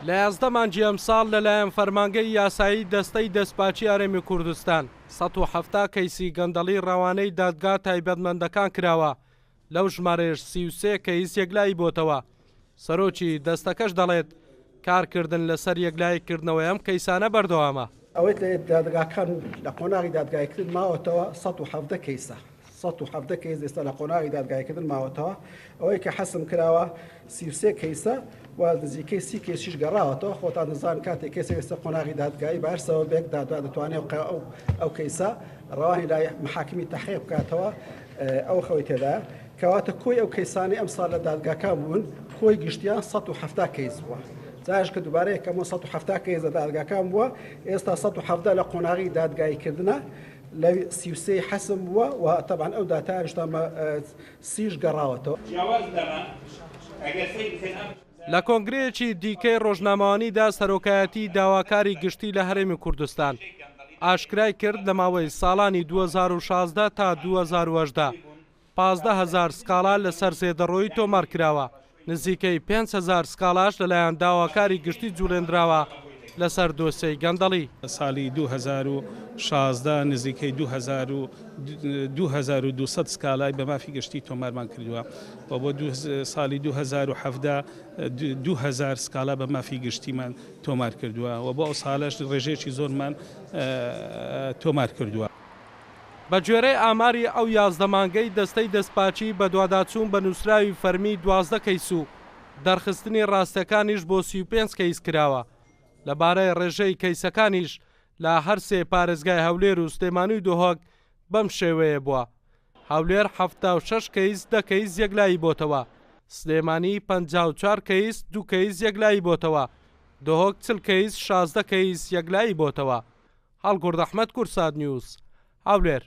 لە 11 مانگی ئەمساڵ لەلایەن فەرمانگەی یاسایی دەستەی دەستپاکی هەرێمی کوردستان 170 کەیسی گەندەڵی ڕەوانەی دادگا تایبەتمەندەکان کراوە، لەو ژمارەیەش 33 کەیس یەکلایی بۆتەوە. سەرۆکی دەستەکەش دەڵێت، کارکردن لەسەر یەکلاییکردنەوەی ئەم کەیسانە بەردەوامە. ئەوەی لە دادگاکان لە قۆناغی دادگایکردن ماوەتەوە 117 کەیسە. 117 کەیس ئێستا لە قۆناغی دادگایکردن ماوەتەوە. ئەوەی کە حەسم کراوە 33 کەیسە و نزیکەی 30 کەیسیش گەڕاوەتەوە. خۆتان دەزانن کاتێک کەسێک ئێستا قۆناغی دادگایی بە هەر سەبەبێک دادگا دەتوانێت ئەو کەیسە ڕەوانی لای محاکمی تەحقیق بکاتەوە، ئەو خەوی تێدایە. کەواتە کۆی ئەو کەیسانەی ئەمساڵ لە دادگاکان بوون کۆی گشتیان 170 کەیس بووە. جاش کە دووبارە یەکەمەوە 170 کەیس لە دادگاکان بووە، ئێستا 117 لە قۆناغی دادگاییکردنە، لە 33 حەسم بووە و تەبعەن ئەو داتایانشتا سیش گەڕاوەتەوە. جیاواز لەمە ئەگەر سەیر بکەن ئەم. لە کۆنگرەیەکی دیکەی ڕۆژنامەوانیدا سەرۆکایەتی داواکاری گشتی لە هەرێمی کوردستان ئاشکرای کرد لە ماوەی ساڵانی 2016 تا 2018 15,000 سکاڵا لەسەر زێدەڕۆیی تۆمار کراوە، نزیکەی 5,000 سکاڵاش لەلایەن داواکاری گشتی جوڵێندراوە لەسەر دۆسیەی گەندەڵی. ساڵی 2016 نزیکەی 2200 سکاڵای بە مافی گشتی تۆمارمان کردووە و بۆ ساڵی 2017 2000 سکاڵا بە مافی گشتیمان تۆمار کردووە و بۆ ئەو ساڵەش ڕێژەیەکی زۆرمان تۆمار کردووە. بەگوێرەی ئاماری ئەو 11 مانگەی دەستەی دەستپاکی بەدواداچوون بە نووسراوی فەرمی 12 کەیس و دەرخستنی ڕاستیەکانیش بۆ 35 کەیس کراوە. لەبارەی ڕێژەی کەیسەکانیش لە هەر سێ پارێزگای هەولێر و سلێمانی و دهۆک بەم شێوەیە بووە، هەولێر 76 کەیس 10 کەیس یەکلایی بۆتەوە، سلێمانی 54 کەیس 2 کەیس یەکلایی بۆتەوە، دهۆک 40 کەیس 16 کەیس یەکلایی بۆتەوە. هەڵگورد ئەحمەد، کوردسات نیوز، هەولێر.